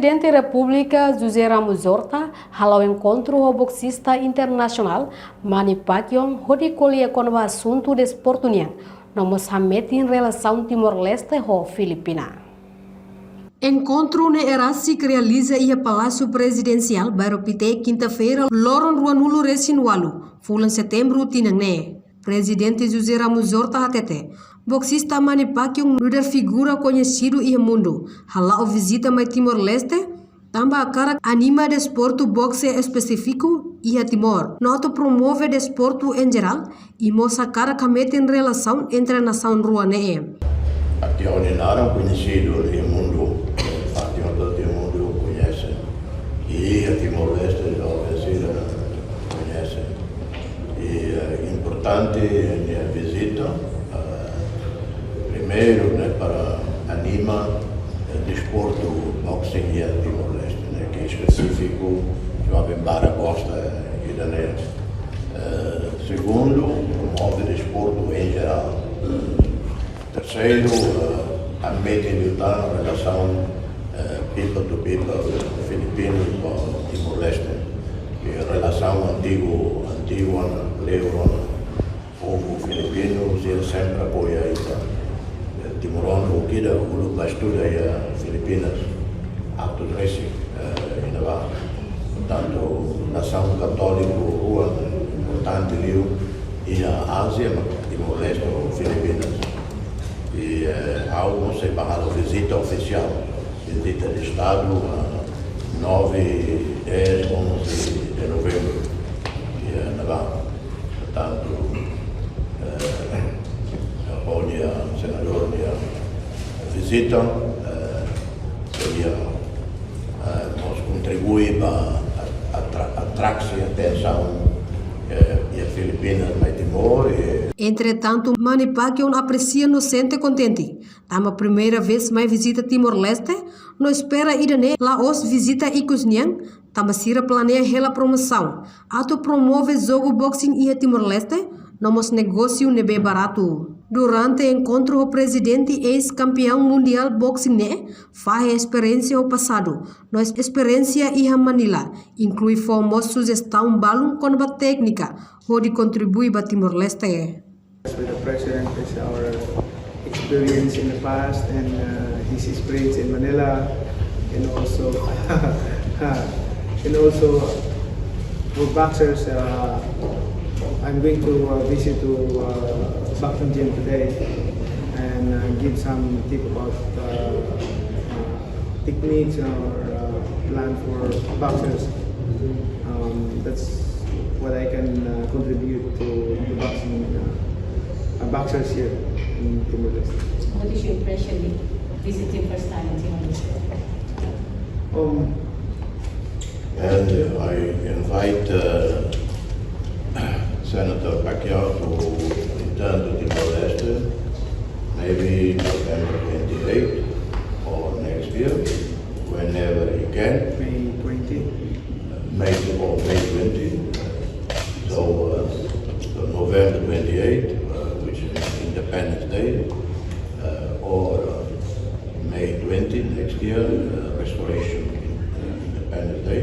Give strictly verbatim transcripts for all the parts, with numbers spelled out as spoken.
Prezidente Repúblika José Ramos Horta hala'o enkontru ho boksista internasionál Manny Pacquiao hodi ko'alia kona-ba asuntu desportu nian, no mós hametin relasaun Timor-Leste ho Filipina. Enkontru ne'e rasik realiza iha Palásiu Prezidensiál, Bairru Pité, kinta-feira, loron ruanulu-resin-ualu, fulan setembru tinan ne'e. Prezidente José Ramos Horta hatete, boksista Manny Pacquiao, nu'udar figura koñesidu iha mundu, hala'o vizita mai Timor-Leste, tanba hakarak anima desportu boxe espesífiku iha Timor, no atu promove desportu em geral, i mós hakarak hametin relasaun entre nasaun rua ne'e. Pacquiao nia naran koñesidu iha mundu, Pacquiao to'o iha mundu koñese. I iha Timor-Leste, talvés sira koñese. I, eh, importante nia vizita, eh, primeiru, ne'e, para anima, eh, desportu boxing iha Timor-Leste, ne'e, ke espesífiku, joven barak gosta, eh, ida-ne'e. Eh, segundu, promove desportu em geral. Terseiru, eh, hametin liután relasaun, eh, people to people, filipinu ho Timor-Leste. I relasaun antigu, antigu ona, kleur ona, povu filipinu, sira sempre apoia ita. Eh, timoroan hotu ida uluk bá estuda iha Filipinas, atus resin, eh, iha ne'ebá. Portantu, nasaun katóliku rua importante liu iha Ázia, Timor-Leste ho Filipinas. I, eh, ha'u mós sei bá halo vizita ofisiál, vizita de Estadu, ah, nove, dez, onze de novembro. I, eh, ne'ebá, portantu, eh, ha'u-nia, senadór nia vizita, eh, seria, eh, mós kontribui ba atra-, atraksi atensaun, eh, iha Filipinas mai Timor, eh. Entretantu, Manny Pacquiao apresia no sente kontente, tanba primeira vez mai vizita Timor-Leste, no espera ida-ne'e la'ós vizita ikus nian, tanba sira planeia hela promosaun atu promove jogu boxing iha Timor-Leste, no mós negósiu ne'ebé baratu. Durante enkontru ho prezidente, eis-kampeaun mundiál boxing ne'e fahe esperiénsia ho pasadu, no es-, esperiénsia iha Manila, inklui fó mós sujestaun balun kona-ba téknika, hodi kontribui ba Timor-Leste. With the president is our experience in the past and, uh, his experience in Manila, and also, and also for boxers, uh, I'm going to, uh, visit to, uh, boxing gym today and, uh, give some tip about, uh, uh, techniques or, uh, plan for boxers. Um, that's what I can, uh, contribute to the boxing, uh, uh, boxers here in Timor-Leste. What is your impression visiting first time in Timor-Leste? Um, and, uh, I invite, uh, Senator Pacquiao to return to Timor-Leste, maybe November twenty-eighth or next year, whenever he can. May twenty. May or May twenty. So, uh, so November twenty-eighth, uh, which is Independence Day, uh, or, uh, May twenty next year, uh, Restoration, uh, Independence Day,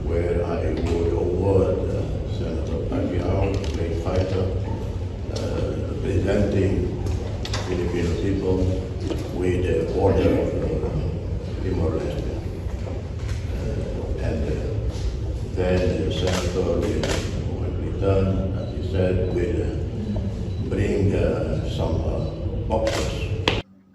where I would award, uh, Senator Pacquiao, great fighter, uh, representing Filipino people with the Order of, uh, Timor-Leste. Uh, and, uh, then the senator will, will return, as he said, will, uh, bring, uh, some, uh, boxers.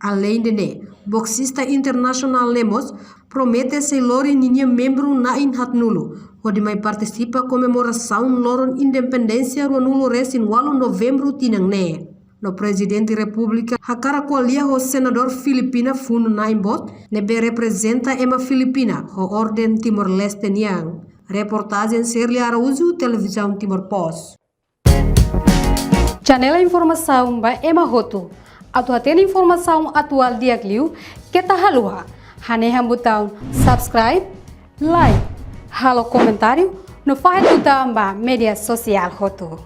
Aleinde ne'e, boksista internasionál ne'e mós promete sei lori ninia membru na'in haatnulu, hodi mai partisipa komemorasaun loron independénsia ruanulu-resin-ualu Novembru tinan ne'e. No Prezidente Repúblika hakarak ko'alia ho senadór Filipina funu na'in boot, ne'ebé reprezenta ema Filipina ho Orden Timor-Leste nian. Reportajen Serlia Araújo, Televizaun Timor Post. Janela informasaun ba ema hotu. Atu hatene informasaun atuál di'ak liu, keta haluha hanehan butaun subscribe, like, halo komentáriu, no fahe tutan ba média sosiál hotu.